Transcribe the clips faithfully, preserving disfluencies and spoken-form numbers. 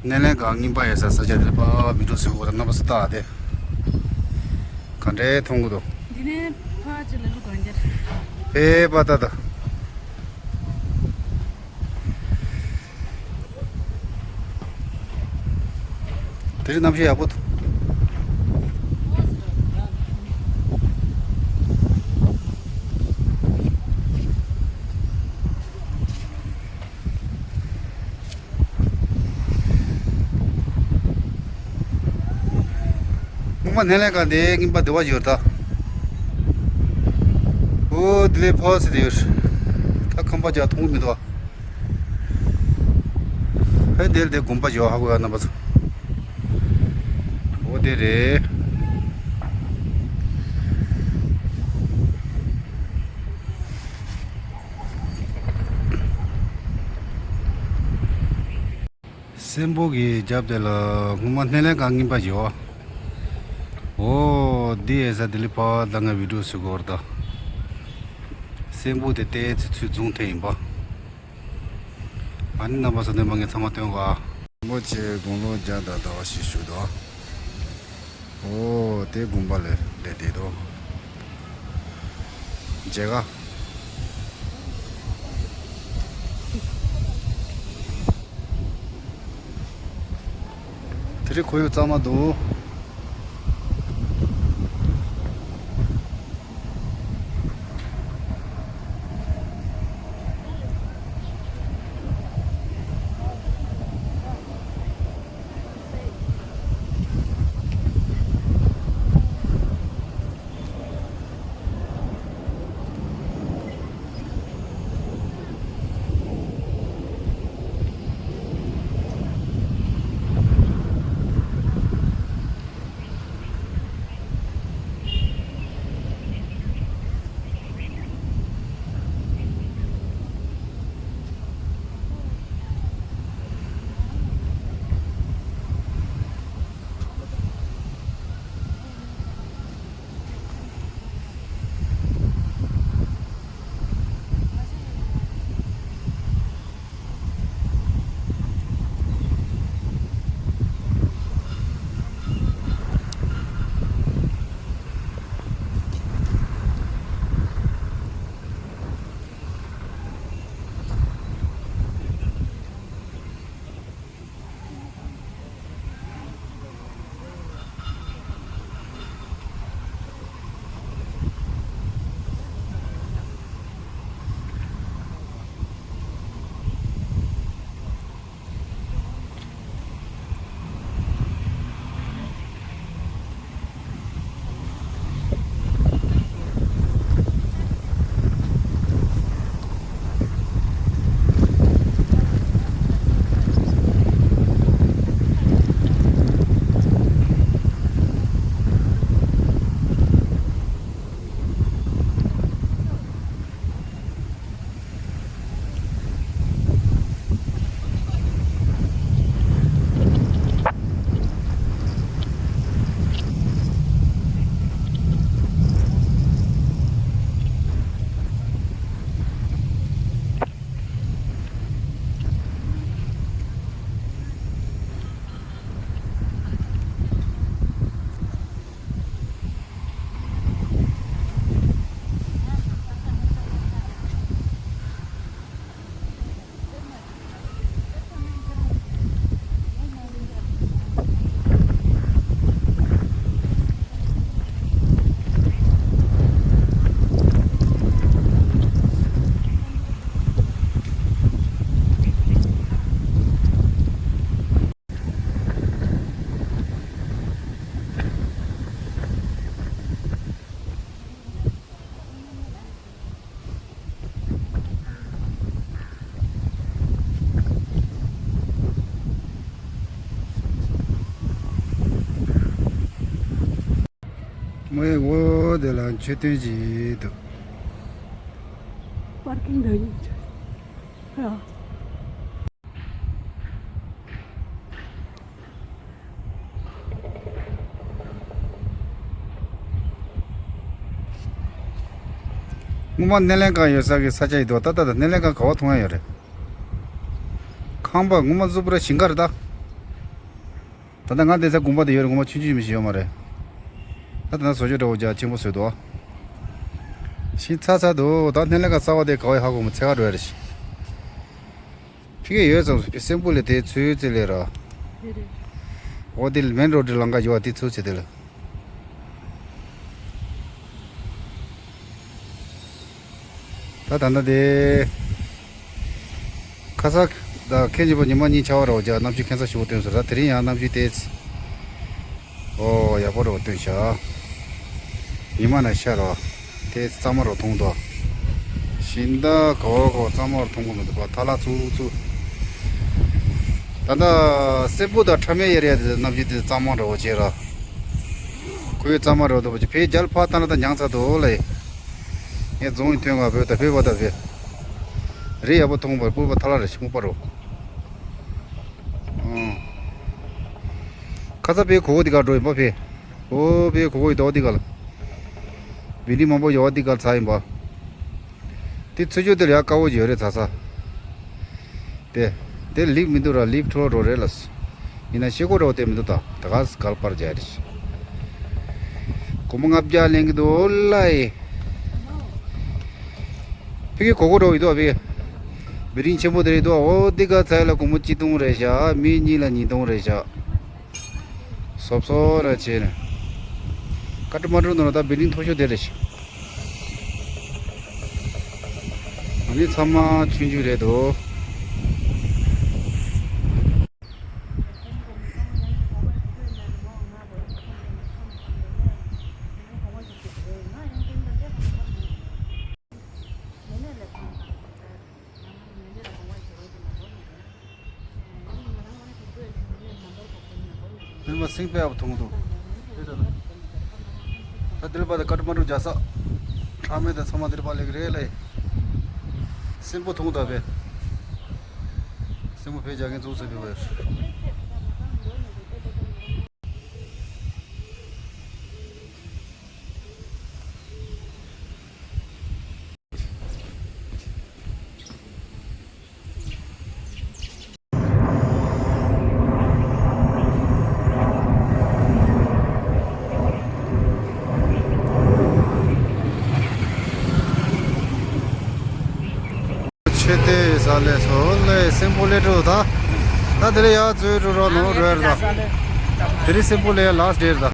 སྣེ་ལེན་ཁང་རྙིང་པ་ཡོད་ས་ས་ཆ་དེར་ཕར་བི་ཌིའོ་བཟོས་ཡོད་པ་དང་། རྣམ་པ་ཚོ་ལྟ་དེ། ག་འདྲས་མཐོང་གི་འདུག་འདི་ནས་ཕར་ཅིག་ལ་ལུག་གང་རྒྱ། ཕེ་པ་ཏ་ཏ། དེ་རིང་གནམ་གཤིས་ཡག་པོ་འདུག་སྔོན་མ་སྣེ་ལེན་ཁང་དེ་རྙིང་པ་དེ་བ་ཡོད་ད། ཨོ་དེ་ལས་ཕོ་སི་དེ་ཡོད། ད་ཁང་པ་ཅག་མཐོང་གི་མི་འདུག་ཧེ་དེ་ལ་དེ་དགོན་པ་ཡོད་ཧ་གོ་ཡ་རྣམ་པ་ཚོ། ཨོ་དེ་རེད། སེམས་པོ་གི་རྒྱབ་དེ་ལ་སྔོན་མ་སྣེ་ལེན་ཁང་རྙིང་པ་ཞིག་ཡོད། འོ་འདི་ཡས་ས་དེ་ལི་ཕ་ད་ང་བི་ཌིའོ་བཟོ་གི་ཡོད་རེད་ད། སེམས་པོ་དེ་ལྟའི་ཚེ་ཚུལ་བཟུང་ཐེངས་ཡིན་པ། ཨ་ནི་རྣམ་པ་ཚོ་འདི་མ་ངས་ཚང་མ་སྟོན་ག་རིན་པོ་ཆེ་དགུང་ལོ་བརྒྱ་དང་ཟླ་བ་ཞིག་བཞུགས་འདུག་ཨོ་དེ་དགོན་པ་ལས་ལས་བསྡད་འདུག་མཇལ་ཁ། དེ་རིང་ཁོར་ཡུག་གཙང་མ་འདུག་མོའི་འོ་དེ་ལ་མཆོད་རྟེན་ཞིག་འདུག་པར་ཀིང་འདྲ་ཡིན་ཅག་སྔོན་མ་སྣེ་ལེན་ཁང་ཡོད་ས་གི་ས་ཆ་ཡིན་འདུག་ད་ལྟ་ད་སྣེ་ལེན་ཁང་ག་བ་མཐོང་ཡ་ཡོད་རེད། ཁང་པ་སྔོན་མ་བཟོ་པ་ར་ཞིང་ཁ་རེད་ད། ད་ལྟ་ང་བསྡད་ས་དགོན་པ་དེ་ཡོད་རེད། དགོན་པ་ཆུང་ཆུང་མི་ཞིག་ཡོད་མ་རེད། ད་ད་ལྟ་བཟོ་བཅོས་འདྲ་བོ་རྒྱ་ཆེན་པོ་བཟོས་འདུག་ཤིང་ཚ་ཚ་འདུག་ད་སྣེ་ལེན་ཁང་གསར་པ་དེ་ག་བ་ཧ་གོ་མ་ཚད་ག་འགྲོ་ཡ་རེད་ཤི། ཕི་གེ་ཡོད་ཙམ་སུ་ཕི་སེམས་པོ་ལས་དེ་ཚུལ་ཙེ་ལས་ར། འོ་དེ་མེན་རོ་ཌི་ལང་ཀ་ཡོད་དེ་ཚུལ་ཙེ་དེ་ལ། ད་ད་ལྟ་དེ། ཁ་ས། ད་ཁེ་ཉི་པོ་ཉི་མ་གཉིས་ཆར་པ་རོ་རྒྱ་གནམ་གཤིས་ཁེ་ས་ཞུ་བ་སྟོན་སོ་ད་དེ་རིང་ཡང་གནམ་གཤིས་དེ། ཨོ་ཡག་པོ་རོ་སྟོན་ཤག་ཉི་མ་ན་ཤར་རོ། དེ་གཙང་མ་རོ་མཐོང་དོ། ཤིང་རྟ་གོ་གོ་གཙང་མ་རོ་མཐོང་གོ་མི་འདུག་པ་ཐ་ལ་ཚུགས་ཚུགས། ད་ལྟ་སེ་པུ་དང་ཁྲ་མེ་ཡེ་རེ་དེ་གནམ་གཤིས་དེ་གཙང་མ་རོ་བྱེད་ར། ཁོའི་གཙང་མ་རོ་དོ་བ་ཅི་ཕེ་རྒྱལ་ཕ་ཐ་ན་ད་མྱང་ཚ་དོ་ལེ། ངས་རྫོང་ཡི་ཐོན་ག་བོད་ད་བོད་པ་ད་བོད། རི་ཡག་པོ་མཐོང་བར་སྤོས་པ་ཐ་ལ་རེ་ཤི་སྨུག་པ་རོ། ཨང་། ཁ་ས་པའི་གོ་གོ་འདི་ག་འགྲོ་ཡིན་པ་ཕེ། ཨོ་པའི་གོ་གོ་ཡི་དོ་འདི་ག་ལ། བི་ལི་མང་པོ་ཡོ་འདི་ག་ལ་ཚ་ཡིན་པ། དེ་ཚུ་ཆོ་དེར་ཡ་དཀའ་བོ་ཡོད་རེད་ཚ་ཚ། དེ། དེ་ལིབ་མི་འདུག་ར་ལིབ་འཕྲོ་འགྲོ་རེད་ལ། ཡིན་ན་ཤེས་གོ་འགྲོ་དེ་མི་འདུག་ད་ད་ག་སི་གལ་པར་རྒྱ་རེད། སྒོར་མོ་ལྔ་བརྒྱ་ལེན་གི་འདུག་ལ་ཡི། ཕི་གི་གོ་གོ་འགྲོ་ཡི་འདུག་ཕི་གི་བི་རིང་ཆེན་པོ་དེ་རེད་འདུག་འོ་འདི་ག་ཚ་ཡི་ལ་སྒོར་མོ་གཅིག་སྟོང་རེད་ཤག་མི་གཉིས་ལ་ཉིས་སྟོང་རེད་ཤག་སོབ་སོ་ར་བྱས་ནས། ཀ་ཏི་མན་ཌུ་ནང་ལ་ད་བི་ལིང་མཐོ་ཤོས་དེ་རེད་ཤག་མི་ཚང་མ་ཆུང་ཆུང་རེད་འདུག་འདིར་མ་སིང་པའི་ཨབ་ཐུང་དུ། ད་འདིར་པ་དེ་ཀ་ཏི་མན་ཌུ་རྒྱ་ས། ཁྲ་མེད་དེ་ཚང་མ་འདིར་པ་ལེགས་རེད་ལེ། སིང་པོ་ཐུང་ད་བེ། སིང་པོ་བེ་རྒྱ་ངན་ཚུགས་སེ་བེ་བེ། ཆེ་དེ་ས་ལེ་སོ་ལེ་སིང་པོ་ལེ་འགྲོ་ད། ད་དེ་རེ་ཡ་ཙོའི་འགྲོ་རོགས་ནོ་རོལ་ད། དེ་རེ་སིང་པོ་ལེ་ལཱ་སི་ཊི་ཌེ་ད།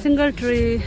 Single tree.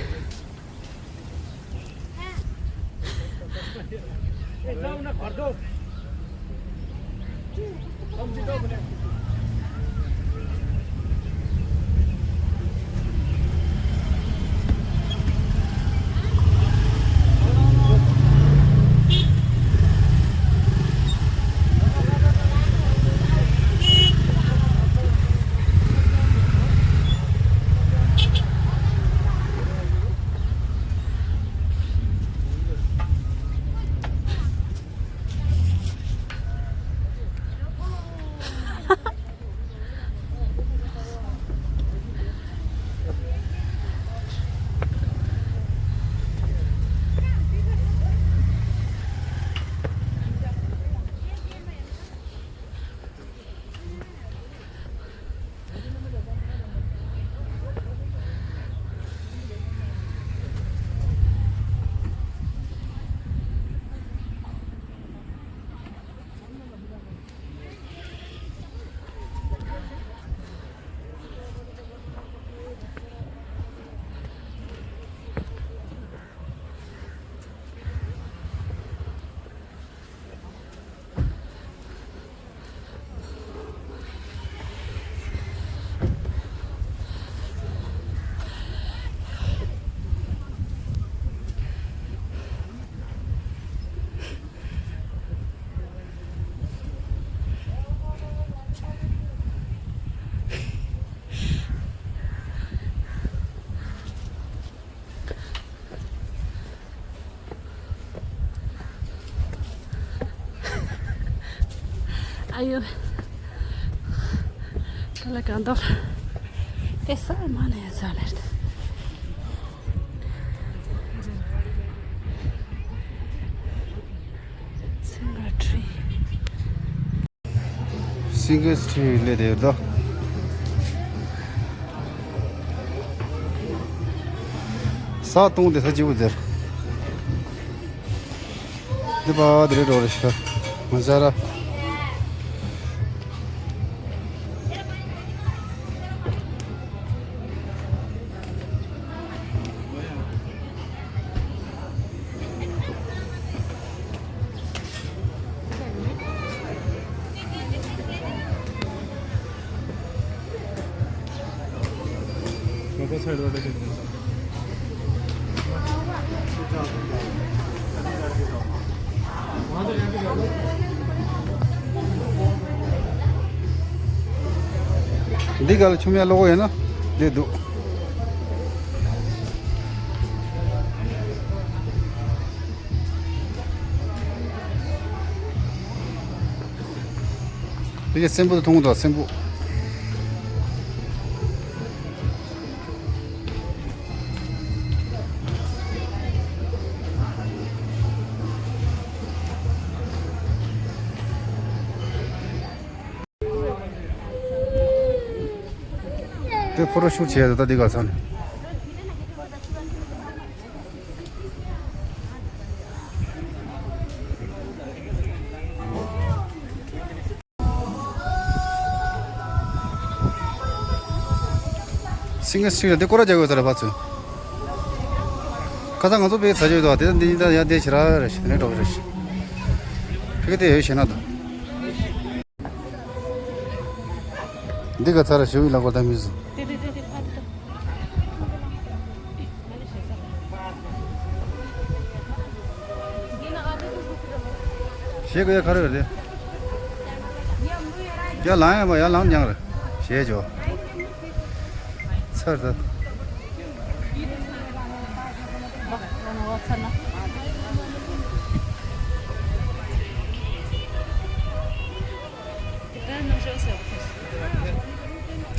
ཨ་ཡོ། ཁ་ལག་གང་འདོར། དེ་ས་མ་ནས་ཟ་ནས། སིང་གལ་སི་ཊི་ལས་དེ་ཡོད་དོ། ས་སྟོང་དེ་ས་གཅིག་པུ་དེར། འདི་པ་དེ་རེད་འགྲོ་རེད་ཤག་མ་ཟ་ར། འདི་ག་ལ་ཆུ་མེད་ལོག་ཡོད་ན་འདི་འདུག་དེ་ག་སྲིན་པོ་དེ་མཐོང་གི་འདུག་སྲིན་པོ། དེ་ཕོ་ཊོ་ཤུ་ཊི་བྱས་ད་ལྟ་འདི་ག་ཚར་ནས། སིང་གལ་སི་ཊི་ལ་དེ་སྐོར་ར་རྒྱག་དགོས་ས་རེད་ཕ་ཚོས། ཁ་སང་ང་ཚོ་དཔེ་ཚ་ཅོ་ཡོད་དོ་དེ་འདི་ཉིད་ད་ཡ་དེ་ཞེ་དྲག་རེད་ཞེ་དྲག་འགྲོ་གི་རེད་ཞེ། ཕ་གི་དེ་ཡོད་ཞེ་ན་དོ། འདི་ག་ཚར་ཞུ་ཡི་ལ་སྐོར་ད་མི་བཟོ། དེ་དེ་དེ་དེ་ཕ་དེ་དེ། ཞེས་གི་ཡ་ག་རེ་རེད། ཡ་ལང་ཡ་མ་ཡ་ལང་ཉང་རེད། ཞེས་བྱོ། ཚར་ད།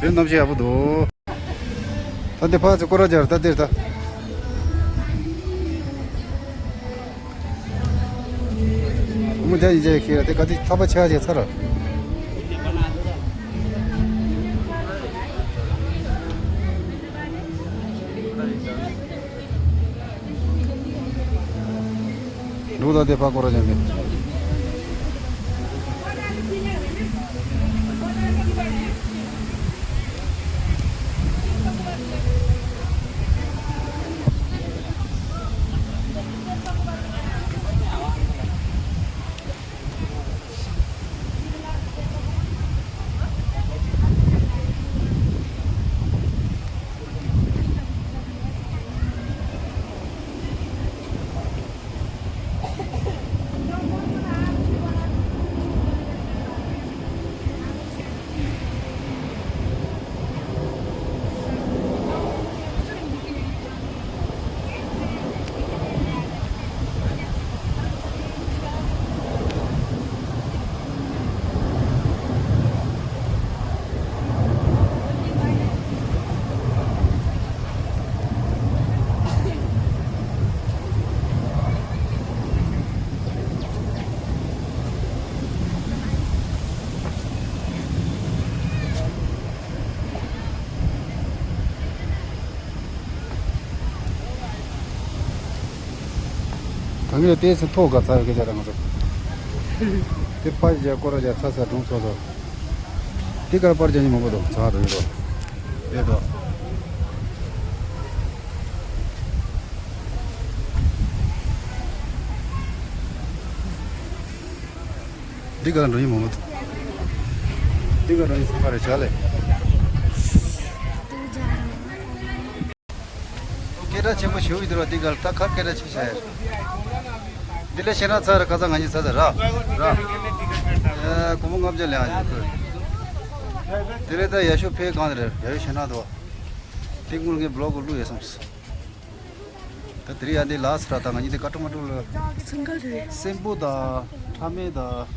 དེ་རྣམ་ཤེས་ཡག་པོ་འདུག་ད་འདི་ཕར་ཚུར་སྐོར་ར་རྒྱག་ད་འདིར་ད། མུ་ཇ་ཡིན་ཇ་ཡི་ཁྱེར་དེ་ག་དེ་ཐག་པ་ཆེ་བ་ཅིག་ཚར། འགྲོ་ད་དེ་ཕར་སྐོར་ར་རྒྱག་དེ། གང་གི་ལ་ཏོག་ཙམ་ཐོག་ག་ཚ་བའི་སྐད་ཆ་རང་ཚོ། དེ་ཕ་ཞིག་སྐོར་ར་ཚ་ཚ་སྒྲུང་ཚོ་ཚོ། དེ་གར་པར་ཅན་མང་པོ་འདུག་ཚ་དང་ཡོད་དོ། ཡོད་དོ། འདི་ག་ལ་འགྲོ་ཡི་མོ་མོ། འདི་ག་འགྲོ་ཡི་སེམས་པ་རེ་བྱ་ལེ། སྐད་གྲགས་ཆེན་པོ་ཞུ་ཡི་འདུག་ར། འདི་ག་ལ་ད་ཁ་སྐད་གྲགས་ཆེ་ཤ་ཡ། འདི་ལས་ཤེས་ན་ཚ་ར་ཁ་ཚ་ང་གཉིས་ཚ་ཚ་ར། ར། ཨེ་སྒོར་མོ་ལྔ་བརྒྱ་ལེན་ཨ་ཡི་ཁོས། དེ་རེད་ད་ཡ་ཤོ་ཕེ་གང་རེད་ཡ་ཡོ་ཤེས་ན་དོ། དེ་དངུལ་ངའི་བློག་གི་བླུག་ཡོད་སོང་། ད་དེ་རིང་ཡང་འདི་ལགས་སོ་ར། ད་ང་གཉིས་དེ་ཀ་ཀྲོ་མ་ཀྲོ་ལ། སེམས་པ་རེད། སེམས་པོ་དང་ཕྲ་མེན་དང་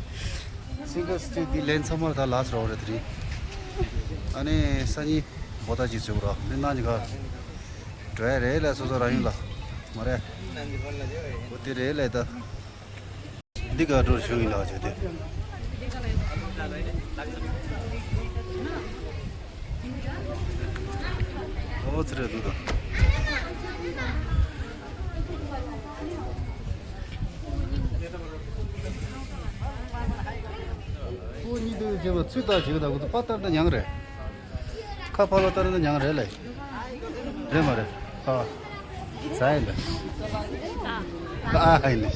སིང་གལ་སི་ཊི་འདི་ལེན་ཚང་མ་ད་ལགས་སོ་ར་བ་རེད་དེ་རིང་། ཨ་ནི་སང་ཉིན་བོ་ད་ཅིག་བཟོས་ར་མི་ནང་གཉིས་ཀ་འགྲོ་ཡ་རེད་ལ་སོ་སོ་རང་ཡུལ་ལ་མ་རེད། འོ་དེ་རེད་ལ་ད། འདི་ག་འགྲོ་བྱུང་ཡིན་ལགས་བྱས་ཏེ། ཨོ་ཙི་རེད་འདུག་ད། ཁོ་གཉིས་དུ་བྱེད་པ་ཚུལ་ལྟར་བྱེད་ཀྱི་ད་ཁོ་ཚོ་པ་ལྟར་ད་མྱང་རེད། ཁ་ཕར་ལ་ལྟར་ན་མྱང་རེད་ལེ། རེད་མ་རེད། ཨ། ཟ་ཡིན་ད། ཨ་ཧ་ཡིན་ནི།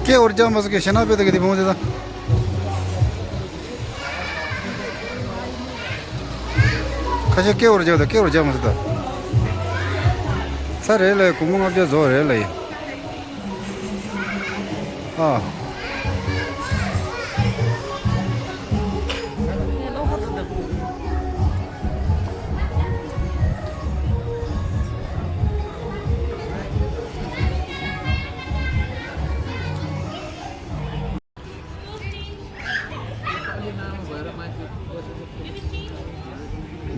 སྐད་འོར་རྒྱག་མ་སོང་གི་ཞེ་ན་པེ་ད་གི་དེ་བོང་དེ་ད། ཁ་ཤས་སྐད་འོར་རྒྱག་ད་སྐད་འོར་རྒྱག་མ་སོང་ད། ཚ་རེད་ལེ་སྒོར་མོ་ལྔ་བརྒྱ་བཟོ་རེད་ལེ། ཨ།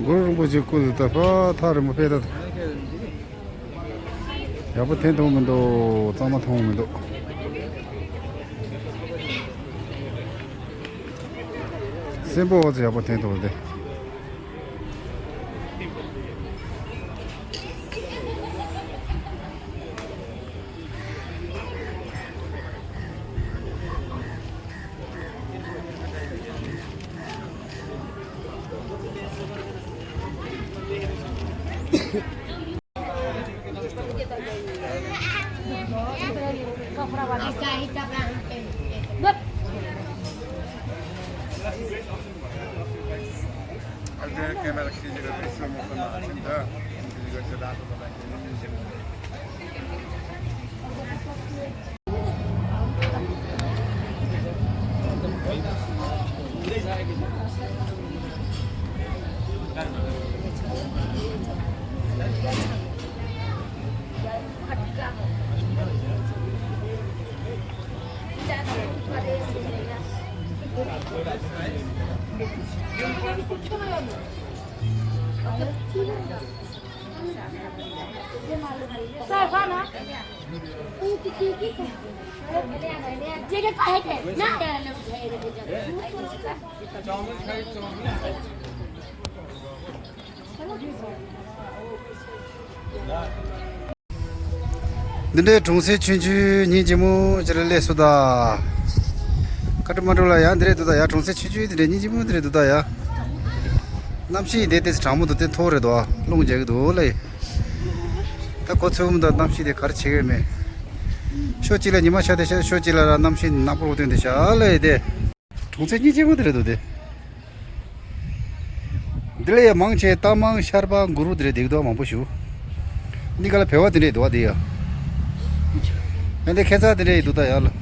གུ་རུ་རིན་པོ་ཆེ་སྐུ་དེ་ད་ཕ་ཐག་རིང་པོ་ཕེབས་ད། ཡག་པོ་འཐེན་ཐུབ་མི་འདུག་གཙང་མ་མཐོང་མི་འདུག་སེམས་པོ་འོ་ཙི་ཡག་པོ་འཐེན་ཐུབ་དེ། འདི་འདྲའི་གྲོང་གསེབ་ཆུང་ཆུང་ཉིན་རྗེས་མོ་ཅིག་ལ་སླེབས་སོང་ད། ཀ་ཏི་མན་ཌུ་ལ་ཡང་འདི་རེད་འདུག་ད་ཡ། གྲོང་གསེབ་ཆུང་ཆུང་འདི་འདྲའི་ཉིན་རྗེས་མོ་འདི་རེད་འདུག་ད་ཡ། གནམ་གཤིས་འདི་ཏོག་ཙམ་གྲང་མོ་འདུག་དེ་མཐོ་རེད་འདུག་རླུང་རྒྱག་གི་འདུག་ལེ། ད་ཁོ་ཚོའི་འོག་མ་ད་གནམ་གཤིས་དེ་ག་རེ་བྱེད་ཀྱི་ཡོད་མེད། ཕྱོགས་གཅིག་ལ་ཉི་མ་ཤར་དེ་ཤར། ཕྱོགས་གཅིག་ལ་ར་གནམ་གཤིས་ནག་པོ་སྟོན་དེ་ཤར་ལེ་དེ། གྲོང་གསེབ་སྙིང་རྗེ་མོ་དེ་རེད་འདུག་དེ། འདི་ལས་ཡ་མང་ཆེ་རྟ་མང་ཤར་པ་གུ་རུ་དེ་རེད་འདུག་མང་པོ་ཞུ། འདི་ག་ལ་བེ་བ་དེ་འདྲས་འདུག་བ་དེ་ཡ། ཡ་འདི་ཁེ་ཚ་དེ་འདྲས་འདུག་ད་ཡ་ལ།